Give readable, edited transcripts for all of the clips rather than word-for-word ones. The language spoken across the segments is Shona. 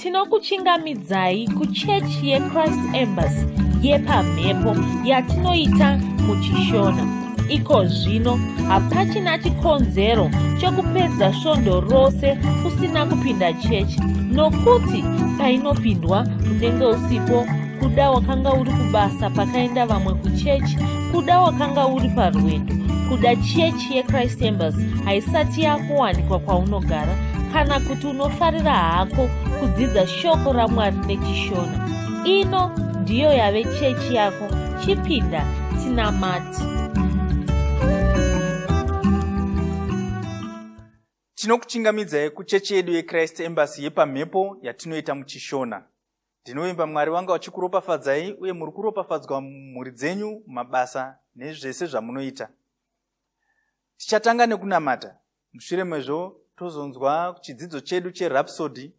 Tinokuchingamidzai kuchechi yeChrist Embassy yepamhepo yatinoita muchiShona. Iko zvino hapachina chikonzero chekupedza svondo rose usina kupinda chechi nokuti painopindwa unenge usipo, kuda wakanga uri kubasa pakaenda vamwe kuchechi, kuda wakanga uri parwendo, kuda chechi yeChrist Embassy haisati yakuwanikwa kwaunogara, kana kuti unofarira hako kudzidza shoko raMwari nechiShona. Ino ndiyo yave chechi yako, chipinda tinamate. Tinokuchingamidzai kuchechi yedu yeChrist Embassy yepamhepo yatinoita muchiShona. Ndinovimba Mwari vanga vachikuropafadzai uye muri kuropafadzwa mumhuri dzenyu, mumabasa nezvese zvamunoita. Tichatanga nekunamata, mushure mezvo tozonzwa chidzidzo chedu cheRhapsody.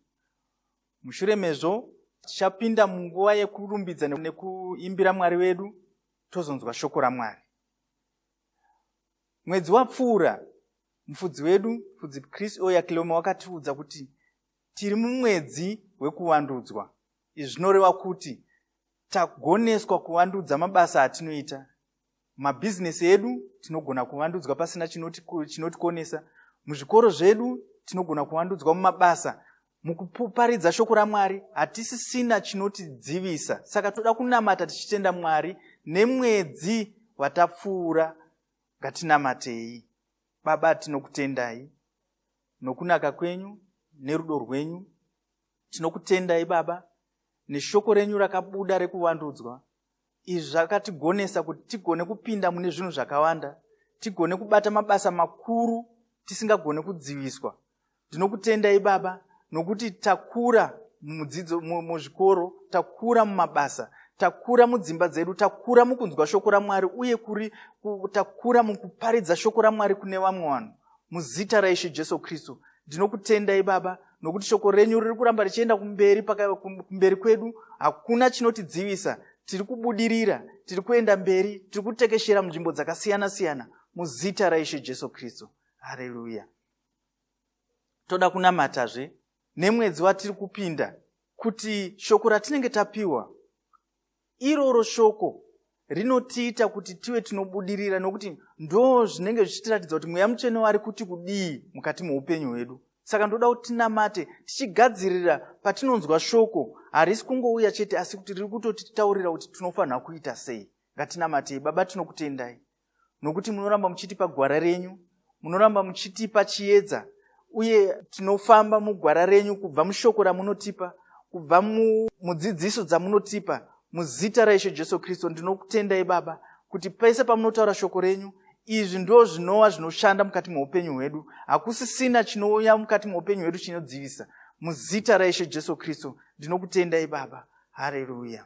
Mushure mezvo tichapinda munguva yekurumbidza nekuimbira Mwari wedu, tozonzwa shoko raMwari. Mwedzi wapfuura, mufudzi wedu, mufudzi Chris Oyakhilome, wakatiudza kuti tiri mumwedzi wekuvandudzwa. Izvi zvinoreva kuti tagoneswa kuvandudza mabasa atinoita. Mabhizinesi edu tinogona kuvandudzwa pasina chinotikonesa. Muzvikoro zvedu tinogona kuvandudzwa, mumabasa, mukuparidza shoko raMwari hatisisina chinotidzivisa. Saka toda kunamata tichitenda Mwari nemwedzi watapfuura. Ngatinamatei. Baba, tinokutendai nokunaka kwenyu nerudo rwenyu. Tinokutendai Baba neshoko renyu rakabuda rekuvandudzwa. Izvi zvakatigonesa kuti tigone kupinda mune zvinhu zvakawanda, tigone kubata mabasa makuru tisingagone kudziviswa. Ndinokutendai Baba nokuti takura mudzidzo, muzvikoro, takura mumabasa, takura mudzimba dzedu, takura mukunzwa shoko raMwari uye kuri takura mukuparidza shoko raMwari kune vamwe vanhu. Muzita raIshe Jesu Kristu ndinokutendai Baba nokuti shoko renyu riri kuramba richienda kumberi, kumberi kwedu hakuna chinotidzivisa. Tiri kubudirira, tiri kuenda mberi, tiri kutekeshera munzvimbo dzakasiyana siyana muzita raIshe Jesu Kristu. Haleluya. Toda kunamatazve nemwedzi watiri kupinda kuti shoko ratinenge tapiwa iroro shoko rinotiita kuti tive tinobudirira, nokuti ndo zvinenge zvichitiratidza kuti Mweya Mutsvene wari kuti kudii mukati meupenyu hwedu. Saka ndoda kuti tinamate tichigadzirira patinonzwa shoko. Harisi kungouya chete, asi kuti riri kutotitaurira kuti tinofanira kuita sei. Ngatinamatei. Baba, tinokutendai nokuti munoramba muchitipa gwara renyu, munoramba muchitipa chiedza, uye tinofamba mugwara renyu kubva mushoko ramunotipa, kubva mudzidziso dzamunotipa. Muzita raIshe Jesu Kristu ndinokutendai Baba kuti pese pamunotaura shoko renyu, izvi ndo zvinova zvinoshanda mukati meupenyu hwedu. Hakusisina chinouya mukati meupenyu hwedu chinodzivisa. Muzita raIshe Jesu Kristu ndinokutendai Baba. Hareruya.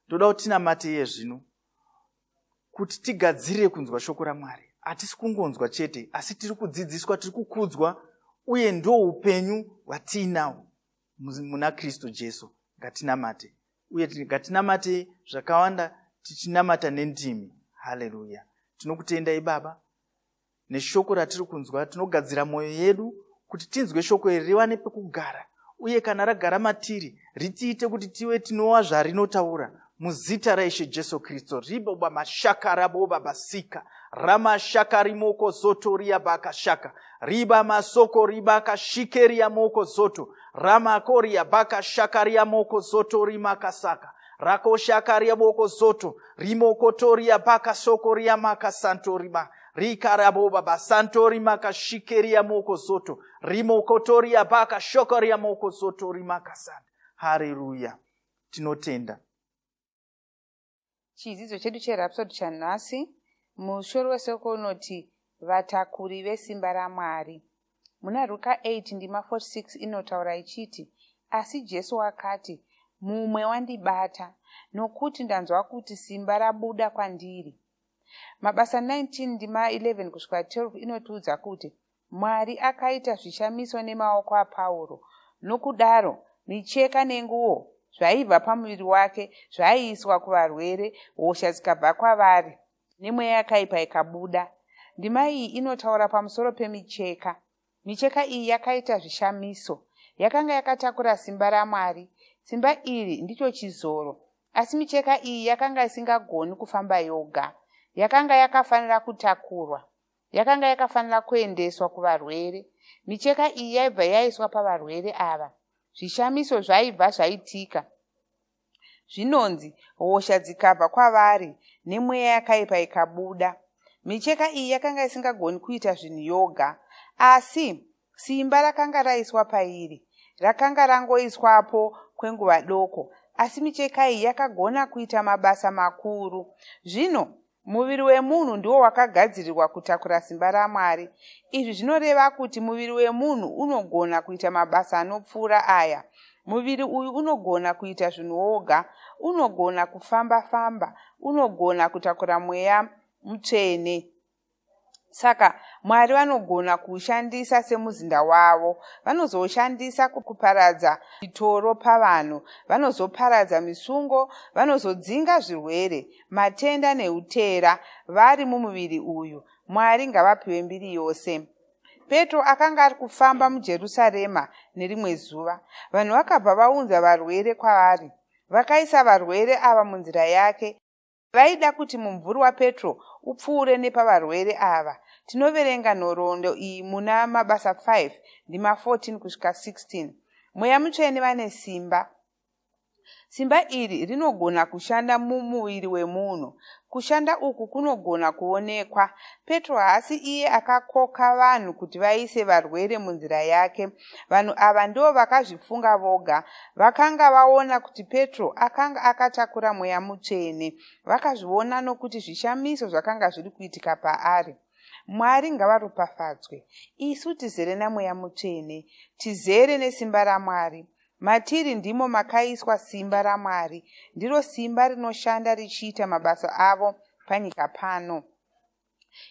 Ndoda kuti tinamate iye zvino kuti tigadzirire kunzwa shoko raMwari. Hatisi kungonzwa chete, asi tiri kudzidziswa, tiri kukudzwa, uye ndo upenyu hwatiinawo muna Kristu Jesu. Ngatinamate, uye ngatinamate zvakawanda tichinamata nendimi. Haleluya. Tinokutendai Baba neshoko ratiri kunzwa. Tinogadzira mwoyo yedu kuti tinzwe shoko iri, riwane pekugara, uye kana ragara matiri ritiite kuti tive tinova zvarinotaura. Muzita raIshe Jesu Kristu. Riboba mashaka raboba basika ramashaka rimoko zoto riabakashaka riba masoko ribakashikeria moko zoto ramakoria bakashaka riamoko zoto rimakasaka rakoshakaria boko zoto rimokotoria bakasoko riamakasanto rima rikaraboba basanto rimakashikeria moko zoto rimokotoria bakashokoria moko zoto rimakasanda. Hareruya. Tinotenda. Chidzidzo chedu cheRhapsody chanhasi, musoro wesoko unoti Vatakuri veSimba raMwari. Muna Ruka 8 ndima 46 inotaura ichiti, Asi Jesu wakati, Mumwe wandibata, nokuti ndanzwa kuti simba rabuda kwandiri. Mabasa 19 ndima 11 kusvika 12 inotiudza kuti Mwari akaita zvishamiso nemaoko aPauro. Nokudaro, micheka nenguo zvaibva pamuviri wake zvaiiswa kuvarwere, hosha dzikabva kwavari, nemweya yakaipa ikabuda. Ndima iyi inotaura pamusoro pemicheka. Micheka iyi yakaita zvishamiso. Yakanga yakatakura simba raMwari. Simba iri ndicho chizoro. Asi micheka iyi yakanga isingagoni kufamba yoga. Yakanga yakafanira kutakurwa. Yakanga yakafanira kuendeswa kuvarwere. Micheka iyi yaibva yaiswa pavarwere ava. Zvishamiso zvaibva zvaitika. Zvinonzi hosha dzikabva kwavari nemweya yakaipa ikabuda. Micheka iyi yakanga isingagoni kuita zvinhu yoga. Asi simba rakanga raiswa pairi. Rakanga rangoiswapo kwenguva doko. Asi micheka iyi yakagona kuita mabasa makuru. Zvino muviri wemunhu ndiwo wakagadzirirwa kutakura simba raMwari. Izvi zvinoreva kuti muviri wemunhu unogona kuita mabasa anopfuura aya. Muviri uyu unogona kuita zvinhu woga, unogona kufamba-famba, unogona kutakura mweya mutsvene. Saka Mwari vanogona kuushandisa semuzinda wavo. Vanozoushandisa kuparadza mitoro pavanhu. Vanozoparadza misungo. Vanozodzinga zvirwere, matenda neutera vari mumuviri uyu. Mwari ngavapiwe mbiri yose. Petro akanga ari kufamba muJerusarema nerimwe zuva. Vanhu vakabva vaunza varwere kwaari. Vakaisa varwere ava munzira yake. Vaida kuti mumvuri waPetro upfuure nepavarwere ava. Tinoverenga nhoroondo iyi muna Mabasa 5 ndima 14 kusvika 16. Mweya Mutsvene vane simba. Simba iri rinogona kushanda mumuviri wemunhu. Kushanda uku kunogona kuonekwa. Petro haasi iye akakoka vanhu kuti vaise varwere munzira yake. Vanhu ava ndivo vakazvifunga voga. Vakanga vaona kuti Petro akanga akatakura Mweya Mutsvene. Vakazviona nokuti zvishamiso zvakanga zviri kuitika paari. Mwari ngavaropafadzwe. Isu tizere naMweya Mutsvene. Tizere nesimba raMwari. Matiri ndimo makaiswa simba raMwari. Ndiro simba rinoshanda richiita mabasa avo panyika pano.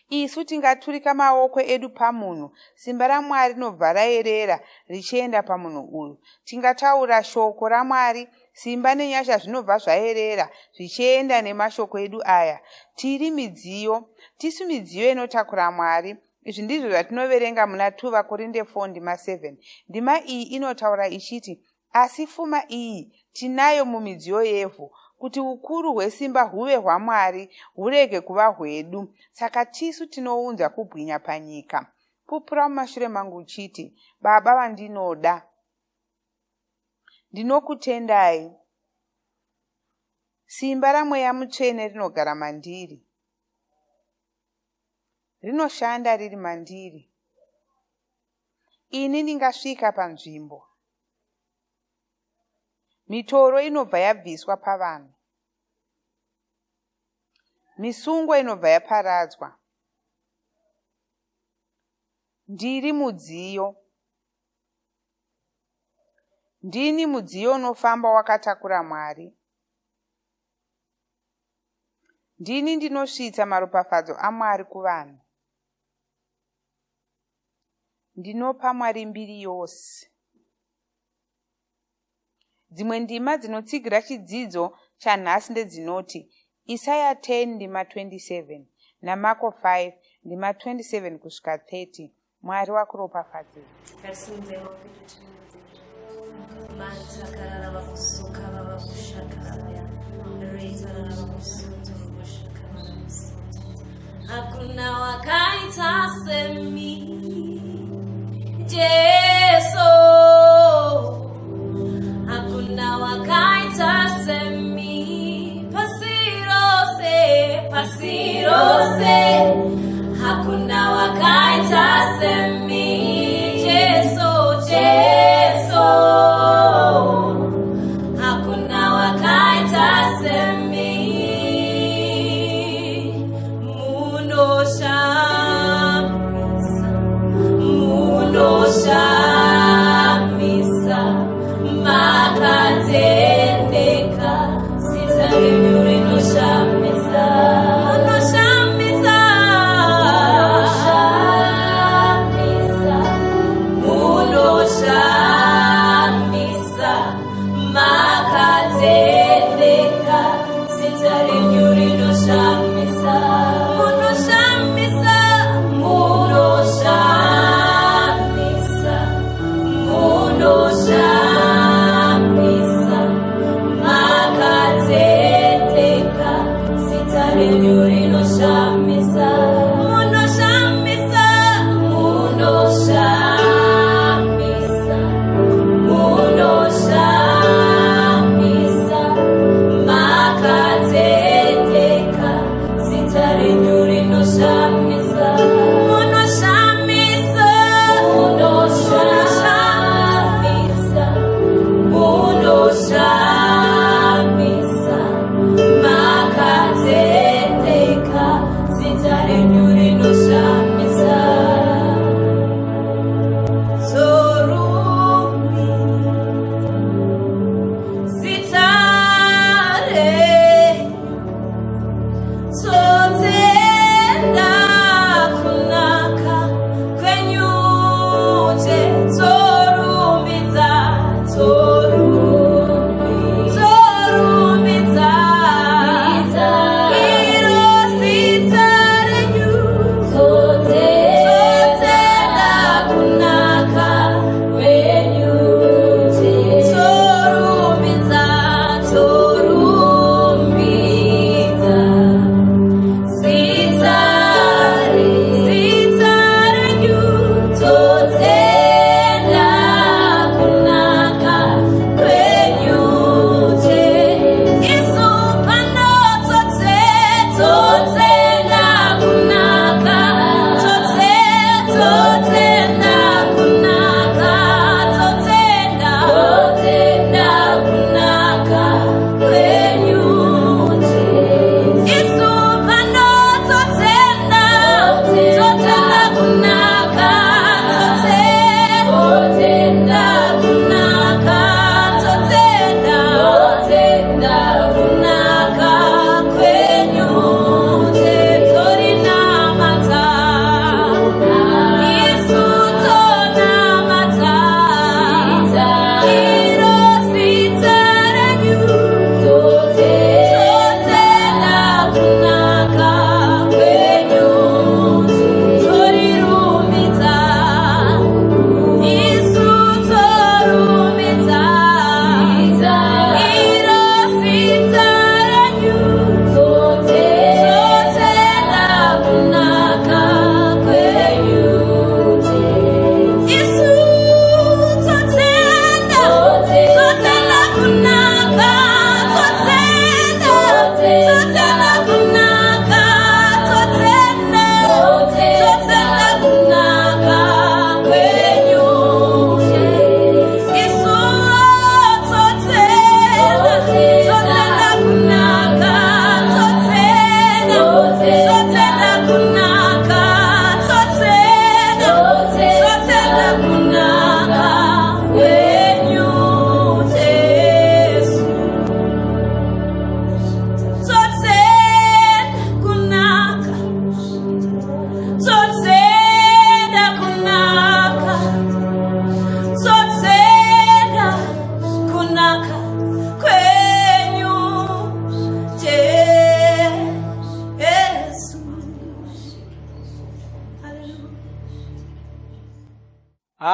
Isu tingaturika maoko edu pamunhu, simba raMwari rinobva raerera richienda pamunhu uyu. Tingataura shoko raMwari, simba nenyasha zvinobva zvaerera zvichienda nemashoko edu aya. Tiri midziyo. Tisu midziyo inotakura Mwari. Izvi ndizvo zvatinoverenga muna 2 VaKorinde 4 ndima 7. Ndima iyi inotaura ichiti, Asi fuma iyi tinayo mumidziyo yevhu, kuti ukuru hwesimba huve hwaMwari, hurege kuva hwedu. Saka tisu tinounza kubwinya panyika. Pupura mumashure mangu uchiti, Baba vandinoda, ndinokutendai. Simba raMweya Mutsvene rinogara mandiri. Rinoshanda riri mandiri. Ini ndingasvika panzvimbo. Mitoro inobva yabviswa pavanhu. Misungo inobva yaparadzwa. Ndiri mudziyo. Ndini mudziyo unofamba wakatakura Mwari. Ndini ndinosvitsa maropafadzo aMwari kuvanhu. Ndinopa Mwari mbiri yose. Dzimwe ndima dzinotsigira chidzidzo chanhasi ndedzinoti Isaya 10 ndima 27 naMako 5 ndima 27 kusvika 30. Mwari wakuropafadzei. Ngatisimudze maoko edu timudzikire. Mantakarara vakusuka vava kushakaraya. Retarara vakusunto voshaka vava kusunto. Hakuna wakaita semi Jesu. Hakuna wakaita semi pasi rose, pasi rose. Hakuna wakaita semi Jesu, Jesu. Hakuna wakaita semi munoshamisa.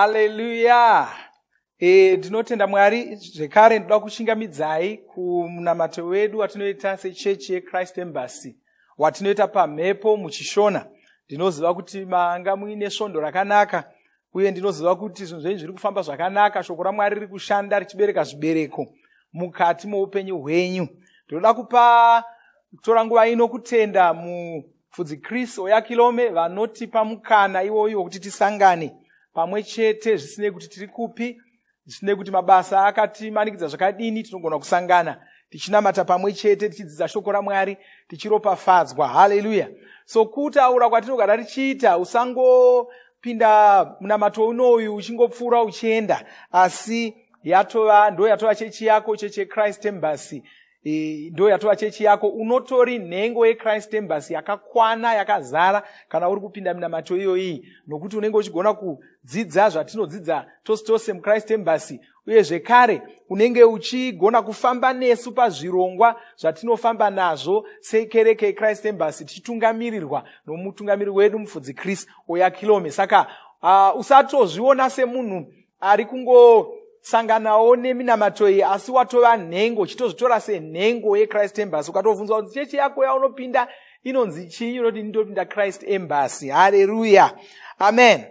Haleluya! E, ndinotenda Mwari zvekare. Ndoda kuchingamidzai kumunamato wedu watinoita sechechi yeChrist Embassy, watinoita pamhepo muchiShona. Ndinoziva kuti manga muine svondo rakanaka, uye ndinoziva kuti zvinhu zvenyu zviri kufamba zvakanaka. Shoko raMwari riri kushanda richibereka zvibereko mukati moupenyu hwenyu. Ndinoda kupa kutora nguva ino kutenda mufudzi Chris Oyakilome vanotipa mukana iwoyu wekuti tisangane pamwe chete, zvisinei kuti tiri kupi, zvisinei kuti mabasa akatimanikidza zvakadini, tinogona kusangana tichinamata pamwe chete, tichidzidza shoko raMwari, tichiropafadzwa. Haleluya! So kutaura kwatinogara tichiita, usangopinda munamato unoyu uchingopfuura uchienda, asi yatova ndo yatova chechi yako, chechi yeChrist Embassy. E, ndo yatova chechi yako. Unotori nhengo yeChrist Embassy yakakwana, yakazara, kana uri kupinda minamato iyoyi, nokuti unenge uchigona kudzidza zvatinodzidza tose tose muChrist Embassy, uye zvekare unenge uchigona kufamba nesu pazvirongwa zvatinofamba nazvo sekereke yeChrist Embassy, tichitungamirirwa nomutungamiri wedu, mufudzi Chris Oyakilome. Saka usatozviona semunhu ari kungosanganawo neminamato iyi, asi watova nhengo. Uchitozvitora senhengo yeChrist Embassy. Ukatobvunzwa kunzi chechi yako yaunopinda inonzi chii, unoti ndinopinda Christ Embassy. Haleluya, amen.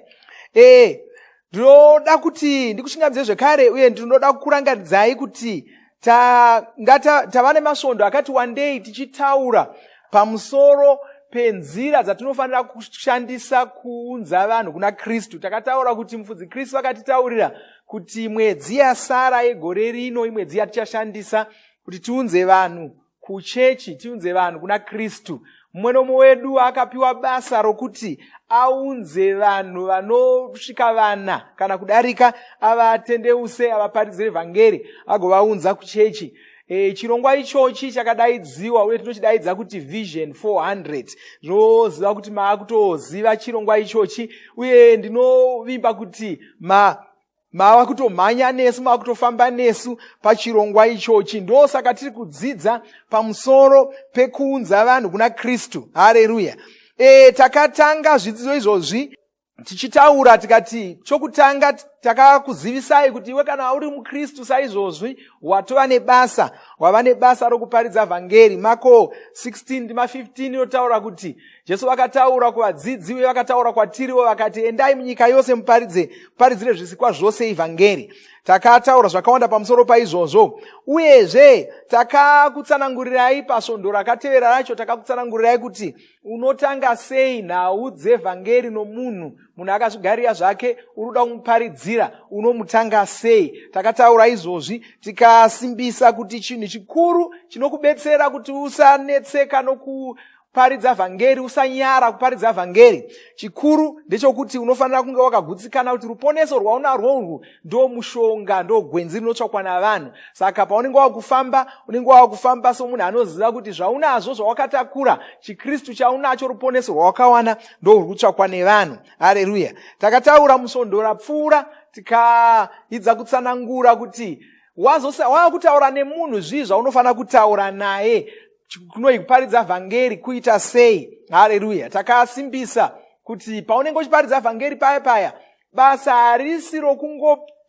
E, ndinoda kuti ndikuchingamidze zvekare, uye ndinoda kukurangaridzai kuti tava nemasvondo akati wandei tichitaura pamusoro penzira dzatinofanira kushandisa kuunza vanhu kuna Kristu. Takataura kuti mufudzi Kristu vakatitaurira kuti mwedzi yasara yegore rino imwedzi yatichashandisa kuti tiunze vanhu kuchechi, tiunze vanhu kuna Kristu. Mumwe nomumwe wedu akapiwa basa rokuti aunze vanhu vanosvika vana kana kudarika, avatendeuse, avaparidzire vhangeri, agovaunza kuchechi. E, chirongwa ichochi chakadaidziwa uye tinochidaidza kuti Vision 400. Ndinoziva kuti maakutoziva chirongwa ichochi, uye ndinovimba kuti mava kutomhanya nesu, mava kutofamba nesu pachirongwa ichochi. Ndosaka tiri kudzidza pamusoro pekuunza vanhu kuna Kristu. Hareruya! E, takatanga zvidzidzo izvozvi tichitaura tikati, chokutanga takakuzivisai kuti iwe kana uri muKristu saizvozvi, watova nebasa, wava nebasa rokuparidza vhangeri. Mako 16 ndima 15 inotaura kuti Jesu vakataura kuvadzidzi, uye vakataura kwatiriwo, vakati, "Endai munyika yose, muparidze, muparidzire zvisikwa zvose ivhangeri." Takataura zvakawanda pamusoro paizvozvo, uyezve takakutsanangurirai pasvondo rakatevera racho, takakutsanangurirai kuti unotanga sei nhau dzevhangeri nomunhu. Munhu akazvigarira zvake, uri kuda kumuparidzira, unomutanga sei? Takataura izvozvi, tikasimbisa kuti chinhu chikuru chinokubetsera kuti usanetseka noku paridza vhangeri, usanyara kuparidza vhangeri, chikuru ndechokuti unofanira kunge wakagutsikana kuti ruponeso rwaunarwo urwu ndo mushonga, ndo gwenzi rinotsvakwa navanhu. Saka paunenge wakufamba, unenge wakufamba somunhu anoziva kuti zvaunazvo, zvawakatakura, chiKristu chaunacho, ruponeso rwawakawana, ndo rwuri kutsvakwa nevanhu. Hareruya! Takataura musvondo rapfuura, tikaidza kutsanangura kuti wava kutaura nemunhu, zvii zvaunofanira kutaura naye, kunoi kuparidza vhangeri kuita sei. Hareruya! Takasimbisa kuti paunenge uchiparidza vhangeri paya paya, basa harisi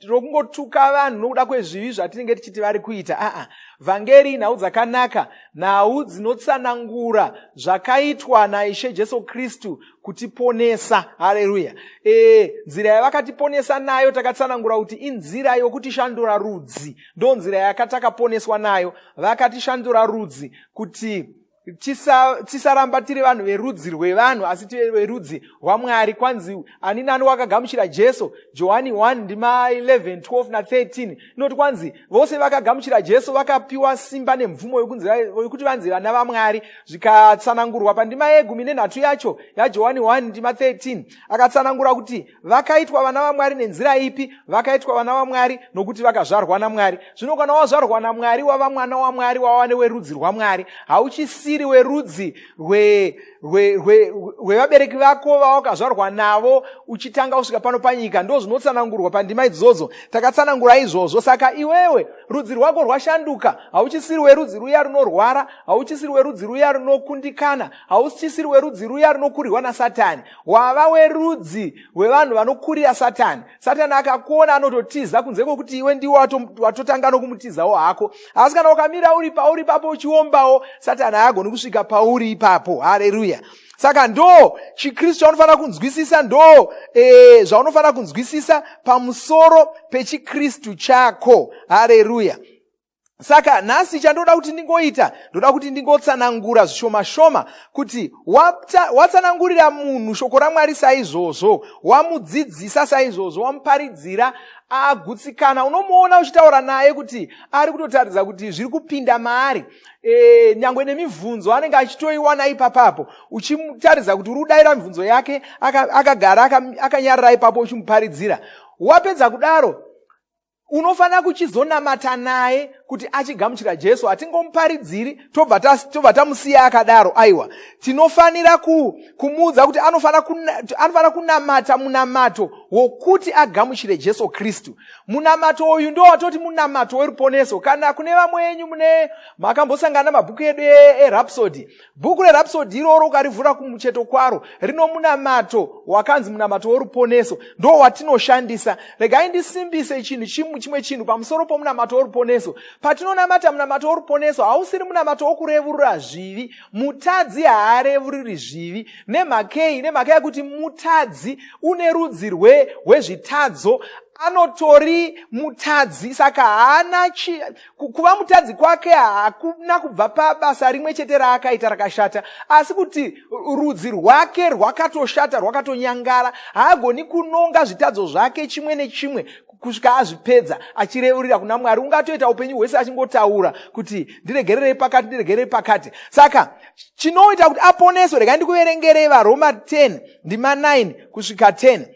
rokungotuka vanhu nokuda kwezvivi zvatinenge tichiti vari kuita. Aa, vhangeri inhau dzakanaka, nhau dzinotsanangura zvakaitwa naIshe Jesu Kristu kutiponesa. Hareruya! E, nzira yavakatiponesa nayo, takatsanangura kuti inzira yokutishandura rudzi. Ndo nzira yakatakaponeswa nayo. Vakatishandura rudzi kuti tisaramba tiri vanhu verudzi rwevanhu, asi tive verudzi rwaMwari. Kwanzi ani nani wakagamuchira Jesu, Johani 1 ndima 11, 12 na13 inoti, kwanzi vose vakagamuchira Jesu vakapiwa simba nemvumo yokuti vanzi vana vaMwari. Zvikatsanangurwa pandima ye13 yacho yaJohani 1 ndima 13, akatsanangura kuti vakaitwa vana vaMwari nenzira ipi. Vakaitwa vana vaMwari nokuti vakazvarwa naMwari. Zvino kana wazvarwa naMwari, wava mwana waMwari, wava newerudzi rwaMwari, hauchisiri Hauchisiri werudzi rwevabereki vako vawakazvarwa navo uchitanga kusvika pano panyika. Ndo zvinotsanangurwa pandima idzodzo, takatsanangura izvozvo. Saka iwewe rudzi rwako rwashanduka, hauchisiri werudzi ruya runorwara, hauchisiri werudzi ruya runokundikana, hauchisiri werudzi ruya runokurirwa naSatani. Wava werudzi rwevanhu vanokurira Satani. Satani akakuona anototiza, kunze kwokuti iwe ndiwe watotanga nokumutizawo hako. Asi kana ukamira uri pauri ipapo uchiombawo, Satani haagoni kusvika pauri ipapo. Hareruya! Saka ndo chiKristu chaunofanira kunzwisisa, ndo zvaunofanira kunzwisisa pamusoro pechiKristu chako. Hareruya! Saka nhasi chandoda kuti ndingoita, ndoda kuti ndingotsanangura zvishoma shoma kuti watsanangurira munhu shoko raMwari saizvozvo, wamudzidzisa saizvozvo, wamuparidzira agutsikana, unomuona uchitaura naye kuti ari kutotaridza kuti zviri kupinda maari. Nyangwe nemibvunzo anenge achitoiwana ipapapo, uchimutaridza kuti uri kudayira mibvunzo yake akagara akanyarara ipapo uchimuparidzira. Wapedza kudaro, unofanira kuchizonamata naye kuti achigamuchira Jesu. Hatingomuparidziri tobva tamusiya akadaro. Aiwa, tinofanira kumuudza kuti anofanira kunamata munamato wokuti agamuchire Jesu Kristu. Munamato uyu ndo watoti munamato weruponeso. Kana kune vamwe enyu mune makambosangana namabhuku edu eRhapsody, bhuku reRhapsody iroro ukarivhura kumucheto kwaro rino munamato wakanzi munamato weruponeso, ndo watinoshandisa. Regai ndisimbise chinhu chimwe chinhu pamusoro pomunamato weruponeso. Patinonamata munamato weruponeso, hausiri munamato wokurevurura zvivi. Mutadzi haarevururi zvivi. Nemhakei? Nemhaka yekuti mutadzi une rudzi rwezvitadzo, anotori mutadzi. Saka haana kuva mutadzi kwake hakuna kubva pabasa rimwe chete raakaita rakashata, asi kuti rudzi rwake rwakatoshata, rwakatonyangara. Haagoni kunonga zvitadzo zvake chimwe nechimwe kusvika azvipedza achireurira kuna Mwari. Ungatoita upenyu hwese achingotaura kuti ndiregererei pakati, ndiregererei pakati. Saka chinoita kuti aponeswe, regai ndikuverengerei vaRoma 10 ndima 9 kusvika 10.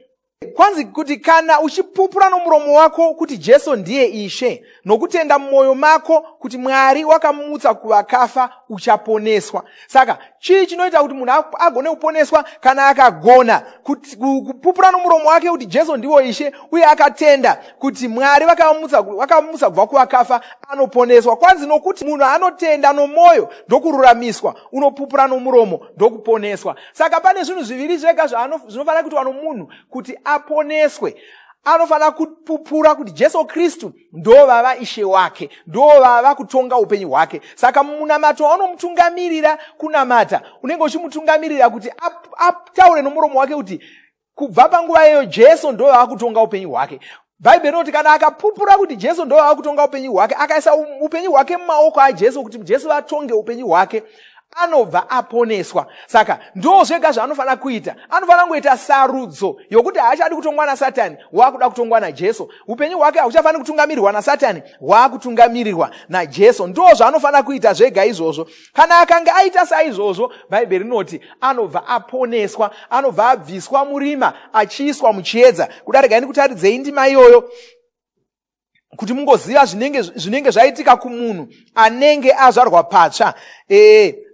Kwanzi kuti kana uchipupura nomuromo wako kuti Jesu ndiye Ishe, nokutenda mumwoyo mako kuti Mwari wakamumutsa kuvakafa, uchaponeswa. Saka chii chinoita kuti munhu agone kuponeswa? Kana akagona kupupura nomuromo wake kuti Jesu ndiwo Ishe, uye akatenda kuti Mwari vakamumutsa kubva kuvakafa, anoponeswa. Kwanzi nokuti munhu anotenda nomwoyo ndokururamiswa, unopupura nomuromo ndokuponeswa. Saka pane zvinhu zviviri zvega zvinofanira kuitwa nomunhu kuti aponeswe. Anofanira kupupura kuti Jesu Kristu ndo vava Ishe wake, ndo vava kutonga upenyu hwake. Saka munamato waunomutungamirira kunamata, unenge uchimutungamirira kuti ataure nomuromo wake kuti kubva panguva iyoyo Jesu ndo vava kutonga upenyu hwake. Bhaibheri rinoti kana akapupura kuti Jesu ndo vava kutonga upenyu hwake, akaisa upenyu hwake mumaoko aJesu kuti Jesu vatonge upenyu hwake, anobva aponeswa. Saka ndo zvega zvaanofanira kuita. Anofanira kungoita sarudzo yokuti haachadi kutongwa naSatani, waakuda kutongwa naJesu. Upenyu hwake hahuchafaniri kutungamirirwa naSatani, hwaakutungamirirwa naJesu. Ndo zvaanofanira kuita zvega izvozvo. Kana akange aita saizvozvo, Bhaibheri rinoti anobva aponeswa, anobva abviswa murima achiiswa muchiedza. Kuda regai ndikutaridzei ndima iyoyo kuti mungoziva zvinenge zvaitika kumunhu anenge azvarwa patsva.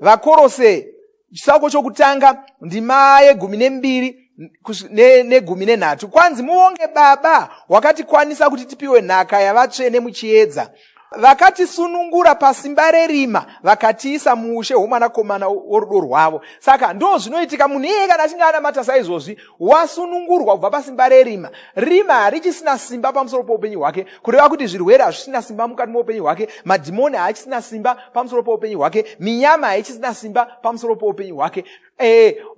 VaKorose chitsauko chokutanga ndima yegumi nembiri negumi nenhatu. Kwanzi muvonge Baba wakatikwanisa kuti tipiwe nhaka yavatsvene muchiedza, vakatisunungura pasimba rerima, vakatiisa muushe hwomwanakomana worudo rwavo. Saka ndo zvinoitika munhu iyeye kana achinge anamata saizvozvi, wasunungurwa kubva pasimba rerima. Rima harichisina simba pamusoro poupenyu hwake, kureva kuti zvirwere hazvisina simba mukati moupenyu hwake, madhimoni haachisina simba pamusoro poupenyu hwake, minyama haichisina simba pamusoro poupenyu hwake.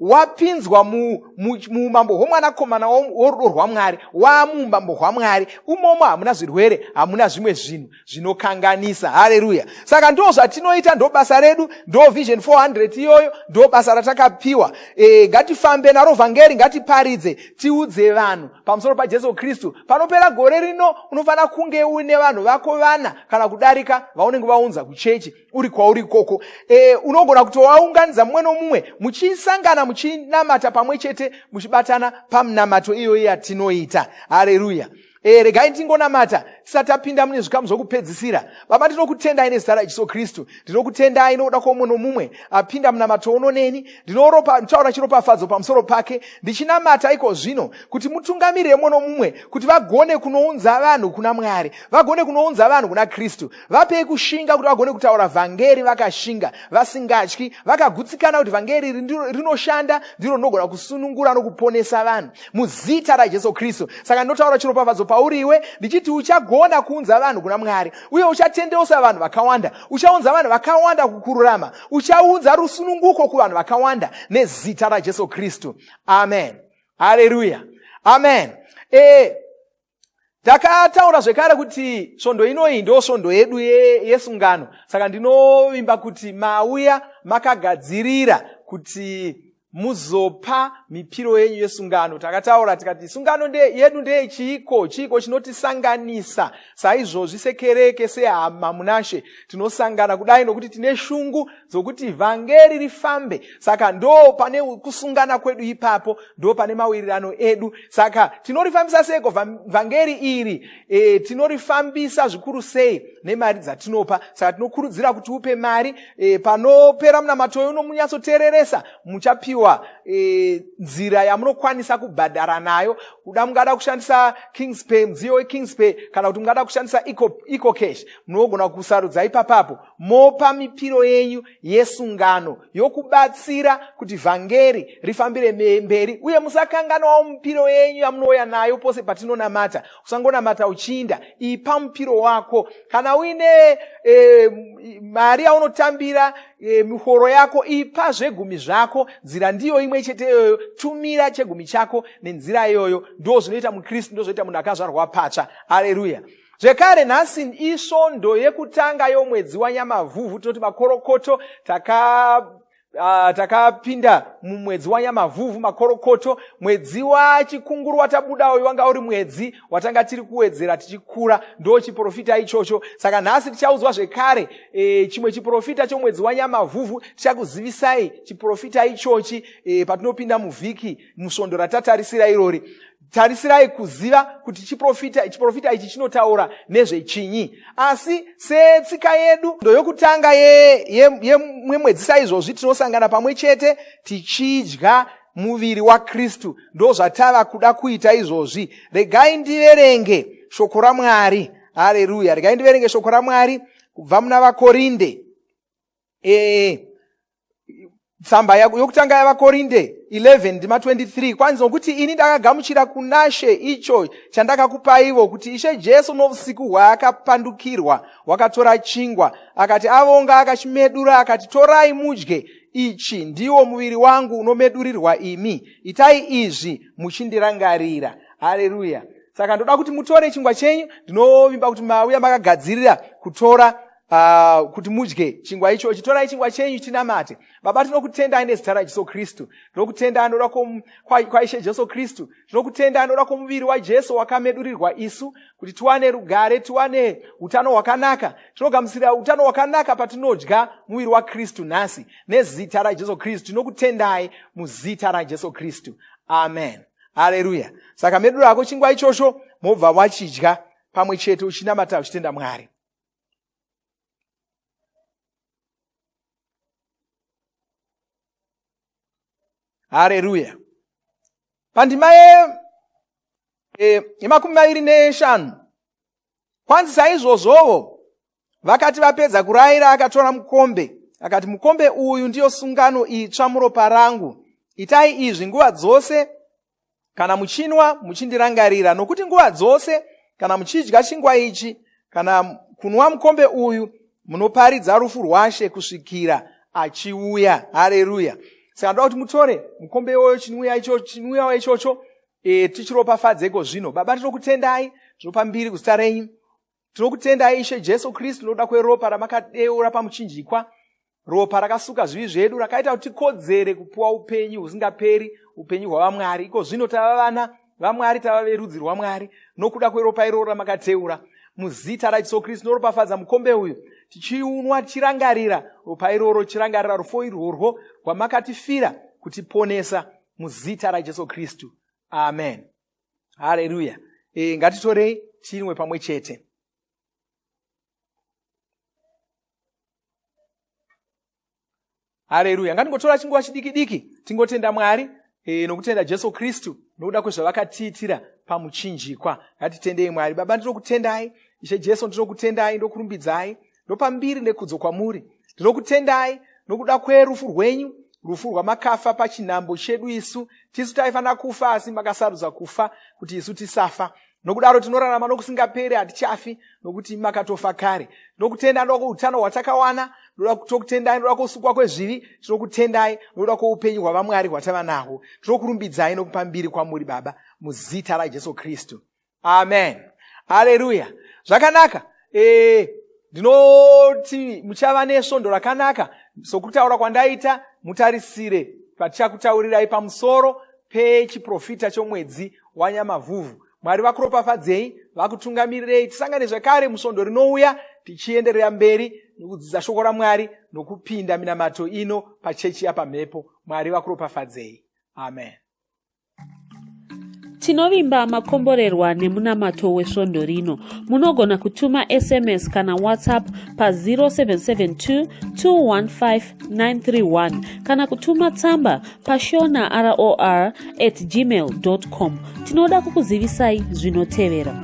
Wapinzwa muumambo hwomwanakomana worudo rwaMwari. Wamuumambo hwaMwari umomo hamuna zvirwere, hamuna zvimwe zvinhu zvinokanganisa. Hareruya! Saka ndo zvatinoita, ndo basa redu, ndo Vision 400 iyoyo, ndo basa ratakapiwa. Ngatifambe naro vhangeri, ngatiparidze, tiudze vanhu pamusoro paJesu Kristu. Panopera gore rino unofanira kunge uine vanhu vako vana kana kudarika vaunenge vaunza kuchechi uri kwauri ikoko. Unogona kutovaunganidza mumwe nomumwe, muchisangana, muchinamata pamwe chete, muchibatana pamunamato iyoyi yatinoita. Hareruya! Regai tingonamata. Tisati tapinda mune zvikamu zvokupedzisira, Baba, ndinokutendai nezita raJesu Kristu. Ndinokutendai nokuda kwomumwe nomumwe apinda munamato uno neni. Ndinotaura chiropafadzo pamusoro pake, ndichinamata iko zvino kuti mutungamirire mumwe nomumwe kuti vagone kunounza vanhu kuna Mwari, vagone kunounza vanhu kuna Kristu. Vapei kushinga kuti vagone kutaura vhangeri vakashinga, vasingatyi, vakagutsikana kuti vhangeri iri rinoshanda, ndiro rinogona kusunungura nokuponesa vanhu muzita raJesu Kristu. Saka ndinotaura chiropafadzo pauri iwe ndichiti uchagona kuunza vanhu kuna Mwari, uye uchatendeusa vanhu vakawanda, uchaunza vanhu vakawanda kukururama, uchaunza rusununguko kuvanhu vakawanda nezita raJesu Kristu. Amen. Haleluya. Amen. Takataura zvekare kuti svondo inoyi ndo svondo yedu yesungano, saka ndinovimba kuti mauya makagadzirira kuti muzopa mipiro yenyu yesungano. Takataura tikati sungano yedu ndeyechiiko, chiiko chinotisanganisa saizvozvi sekereke, sehama munaShe. Tinosangana kudai nokuti tine shungu dzokuti vhangeri rifambe. Saka ndo pane kusungana kwedu ipapo, ndo pane mawirirano edu. Saka tinorifambisa seiko vhangeri iri? Tinorifambisa zvikuru sei nemari dzatinopa. Saka tinokurudzira kuti upe mari. Panopera munamato uno munyatsoteereresa, muchapiwa nzira yamunokwanisa kubhadhara nayo. Kuda mungada kushandisa Kingspay, mudziyo weKingspay, kana kuti mungada kushandisa EcoCash, munogona kusarudza ipapapo, mopa mipiro yenyu yesungano yokubatsira kuti vhangeri rifambire mberi. Uye musakanganwawo mipiro yenyu yamunouya nayo pose patinonamata. Usangonamata uchiinda, ipa mupiro wako. Kana uine mari yaunotambira, mihoro yako, ipa zvegumi zvako. Nzira ndiyo imwe chete iyoyo, tumira chegumi chako nenzira iyoyo. Ndo zvinoita muKristu, ndo zvinoita munhu akazvarwa patsva. Aleluya. Zvekare nhasi isvondo yekutanga yomwedzi waNyamavhuvhu, tinoti makorokoto. Takapinda mumwedzi waNyamavhuvhu, makorokoto. Mwedzi waChikunguru watabuda uyu wanga uri mwedzi watanga tiri kuwedzera tichikura, ndo chiprofita ichocho. Saka nhasi tichaudzwa zvekare chimwe chiprofita chomwedzi waNyamavhuvhu. Tichakuzivisai chiprofita ichochi patinopinda muvhiki, musvondo ratatarisira irori. Tarisirai kuziva kuti chiprofita ichi chinotaura nezvechinyi. Asi setsika yedu ndoyokutanga yemwedzi saizvozvi, tinosangana pamwe chete tichidya muviri waKristu. Ndo zvatava kuda kuita izvozvi. Regai ndiverenge shoko raMwari. Haleluya. Regai ndiverenge shoko raMwari kubva muna vaKorinde. Tsamba yokutanga yavaKorinde 11 ndima 23. Kwanzi, nokuti ini ndakagamuchira kunaShe icho chandakakupaivo, kuti Ishe Jesu novusiku hwaakapandukirwa wakatora chingwa, akati avonga, akachimedura, akati, torai mudye, ichi ndiwo muviri wangu unomedurirwa imi, itai izvi muchindirangarira. Haleluya. Saka ndoda kuti mutore chingwa chenyu. Ndinovimba kuti mauya makagadzirira kutora kuti mudye chingwa ichochi. Torai chingwa chenyu tinamate. Baba, tinokutendai nezita raJesu Kristu. Tinokutendai noda kwaIshe Jesu Kristu. Tinokutendai noda kwomuviri waJesu wakamedurirwa isu kuti tiwane rugare, tiwane utano hwakanaka. Tinogamuchira utano hwakanaka patinodya muviri waKristu nhasi nezita raJesu Kristu. Tinokutendai muzita raJesu Kristu. Amen. Haleluya. Saka medura ako chingwa ichocho, mobva wachidya pamwe chete uchinamata uchitenda Mwari. Hareruya. Pandima ye25, kwanzi, saizvozvovo vakati vapedza kurayira, akatora mukombe, akati, mukombe uyu ndiyo sungano itsva muropa rangu. Itai izvi nguva dzose kana muchinwa, muchindirangarira. Nokuti nguva dzose kana muchidya chingwa ichi kana kunwa mukombe uyu, munoparidza rufu rwaShe kusvikira achiuya. Hareruya. Saka ndoda kuti mutore mukombe iwoyo, chinwiwa ichocho, tichiropafadzeko zvino. Baba, tinokutendai, tinopa mbiri kuzita renyu. Tinokutendai Ishe Jesu Kristu nokuda kweropa ramakadeura pamuchinjikwa, ropa rakasuka zvivi zvedu, rakaita kuti tikodzere kupuwa upenyu husingaperi, upenyu hwavaMwari. Iko zvino tava vana vaMwari, tava verudzi rwaMwari nokuda kweropa iroro ramakateura. Muzita raJesu Kristu tinoropafadza mukombe uyu, tichiunwa tichirangarira ropa iroro, tichirangarira rufo irworwo rwamakatifira kutiponesa, muzita raJesu Kristu. Amen. Haleluya. Ngatitorei tinwe pamwe chete. Hareruya. Ngatingotora chinguva chidiki diki tingotenda Mwari nokutenda Jesu Kristu nokuda kwezvavakatiitira pamuchinjikwa. Ngatitendei Mwari. Baba, ndinokutendai. Ishe Jesu, ndinokutendai, ndokurumbidzai, ndopa mbiri nekudzo kwamuri. Ndinokutendai nokuda kwerufu rwenyu, rufu rwamakafa pachinhambo chedu isu. Tisu taifanira kufa, asi makasarudza kufa kuti isu tisafa. Nokudaro tinorarama nokusingaperi, hatichafi nokuti makatofa kare. Ndinokutenda nokuda kweutano hwatakawana, tokutendai nokuda kwokusukwa kwezvivi, tinokutendai nokuda kwoupenyu hwavaMwari hwatava nahwo. Tinokurumbidzai nokupa mbiri kwamuri Baba, muzita raJesu Kristu. Amen. Haleluya. Zvakanaka. Ndinoti muchava nesvondo rakanaka. Sokutaura kwandaita, mutarisire patichakutaurirai pamusoro pechiprofita chomwedzi waNyamavhuvhu. Mwari vakuropafadzei, vakutungamirirei. Tisangane zvakare musvondo rinouya tichienderera mberi nokudzidza shoko raMwari nokupinda minamato ino pachechi yapamhepo. Mwari vakuropafadzei. Amen. Tinovimba makomborerwa nemunamato wesvondo rino. Munogona kutuma SMS kana WhatsApp pa 0772 215 931 kana kutuma tsamba pashona ror at gmail.com. Tinoda kukuzivisai zvinotevera.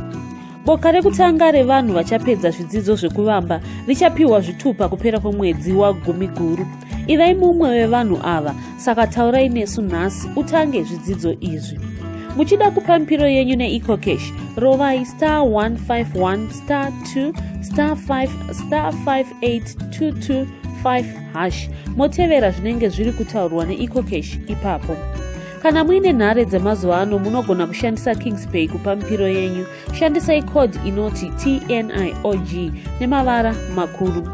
Boka rekutanga revanhu vachapedza zvidzidzo zvekuvamba richapiwa zvitupa kupera kwemwedzi waGumiguru. Ivai mumwe wevanhu ava, saka taurai nesu nhasi utange zvidzidzo izvi. Muchida kupa mipiro yenyu neEcoCash, rovai star 151 star 2 star 5 star 58225 hash, motevera zvinenge zviri kutaurwa neEcoCash ipapo. Kana muine nhare dzemazuva ano, munogona kushandisa Kingspay kupa mipiro yenyu. Shandisai code inoti TNIOG nemavara makuru.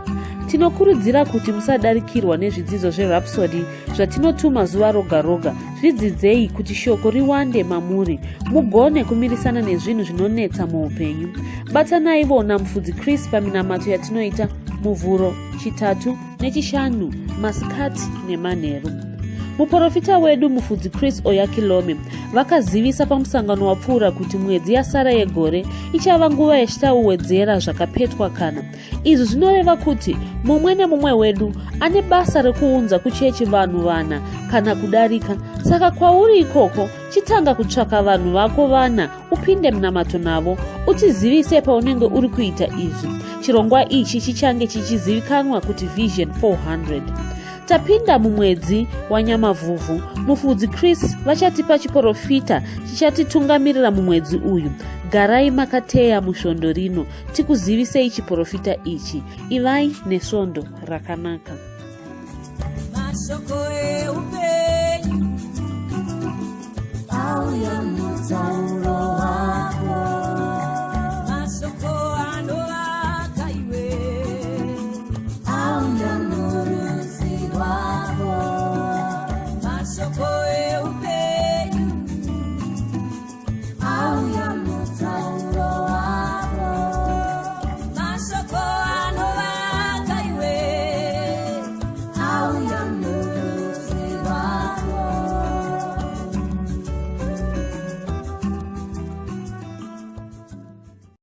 Tinokurudzira kuti musadarikirwa nezvidzidzo zveRhapsody zvatinotuma zuva roga roga. Zvidzidzei kuti shoko riwande mamuri, mugone kumirisana nezvinhu zvinonetsa muupenyu. Batanai vona mufudzi Chris paminamato yatinoita Muvhuro, Chitatu neChishanu, masikati nemanheru. Muprofita wedu mufudzi Chris Oyakilome vakazivisa pamusangano wapfuura kuti mwedzi yasara yegore ichava nguva yachitauwedzera zvakapetwa kana. Izvi zvinoreva kuti mumwe nemumwe wedu ane basa rekuunza kuchechi vanhu vana kana kudarika. Saka kwauri ikoko, chitanga kutsvaka vanhu vako vana upinde munamato navo, utizivise paunenge uri kuita izvi. Chirongwa ichi chichange chichizivikanwa kuti Vision 400. Tapinda mumwedzi waNyamavhuvhu. Mufudzi Chris vachatipa chiporofita chichatitungamirira mumwedzi uyu. Garai makateya musvondo rino tikuzivisei chiporofita ichi. Ivai nesvondo rakanaka. Mashoko eupenyu auya mutauro.